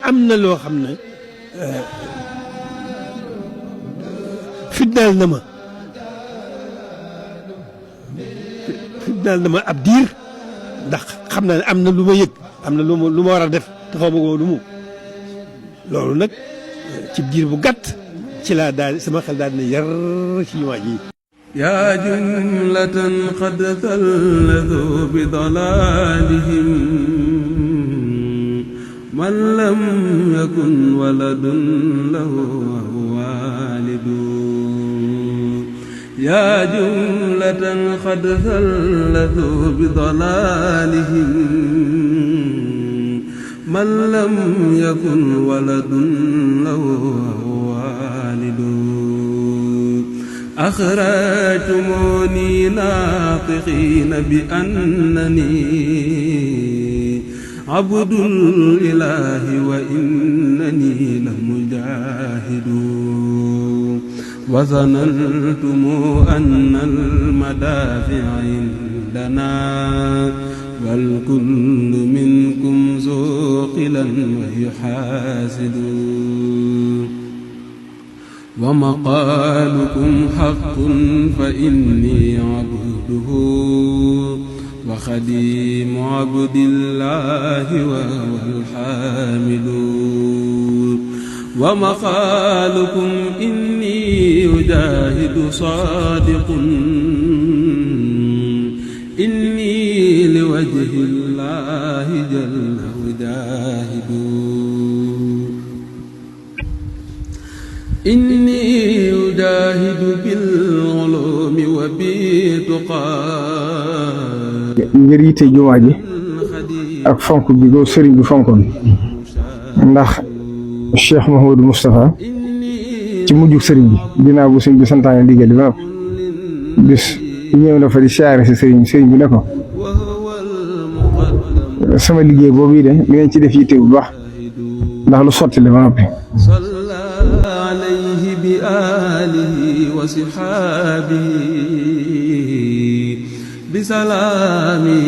am na loo xam ne fitnaal na ma ab diir ndax xam naa ne am na lu ma yëg am na lu ma war a def te xaw ma ko lu mu loolu nag ci diir bu gàtt ci laa daal sama xel daal dina yar ci jumaa ji. yaa jumlatan qad thallathu bi dalaalihim man lam yakun waladun lahu waalidu yaa jumlatan qad thallathu bi dalaalihim man lam yakun waladun lahu waalidu axrajtumuni naatiqiina bi annani abdul ilaahi wa innani la mujaahidu wa zanantum anna al-madaafi'a indanaa wal kullu minkum zuuqilan wa yuhaasidu wa maqaalukum haqqun fa innii abduhu wa xadiimu abdillaahi wa huwal haamidu wa maqaalukum innii ujaahidu saadiqun innii liwajhillaahi jalla ujaahidu inni ujaahidu bil ulumi wa bituqaa ngir yitte jumaa ji ak fonk bi ko sëriñ bi fonkoon ndax Cheikh Mouhamadou Moustapha ci mujjug sëriñ bi ginnaaw bu sëriñ bi santaane ndigal bi ba noppi bis ñëw na fa di siyaare si sëriñ bi ne ko sama liggéey boobu yi de mi ngeen ci def yitte bu baax ndax lu sotti la ba noppi alayhi bi alihi wa sihaabihi bi salaami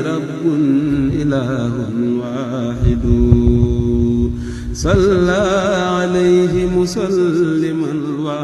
rabbun ilahun waahidu salla alayhi musalliman wa